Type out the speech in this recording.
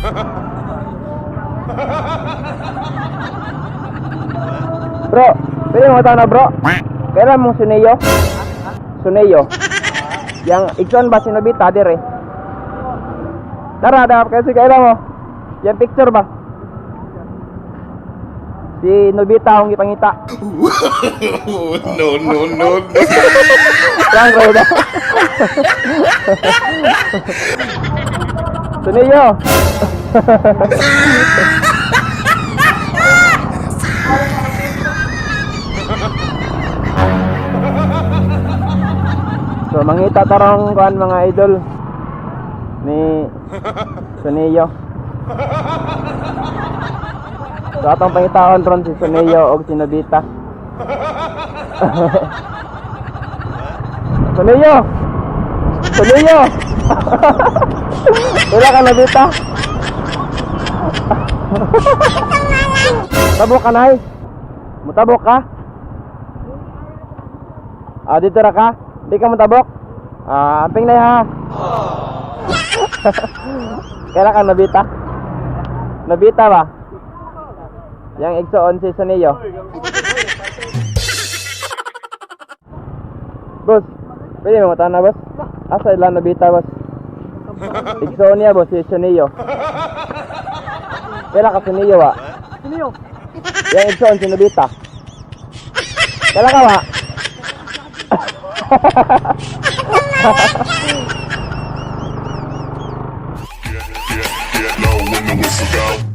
Bro, pwede mo na, bro? Kailan mong suneyo? Suneyo. Yang igsoon ba si Nobita dire? Tara, dapat kasi kailan mo? Yang picture ba? Si Nobita akong gipangita. No, no, no, no. Lang ko na. Suneyo. So mangita tarong kuan, mga idol, ni Suneyo. So atong pangitaon ron si Suneyo og si Nobita. Suneyo! Suneyo! Wala ka, Nobita? Tabok ka, nay? Mutabok ka? Ah, dito ra ka? Di ka mutabok? Ah, amping na ha. Kailan ka Nobita? Nobita ba? Yang igsoon si Suneyo. Boss, pwede mo na, boss? Asa ila Nobita, boss? Igsoon niya, boss, si Suneyo. Kailan ka Suneyo wa? Suneyo. Yang igsoon si Nobita. Kailan ka wa? Get, get low when the whistle go.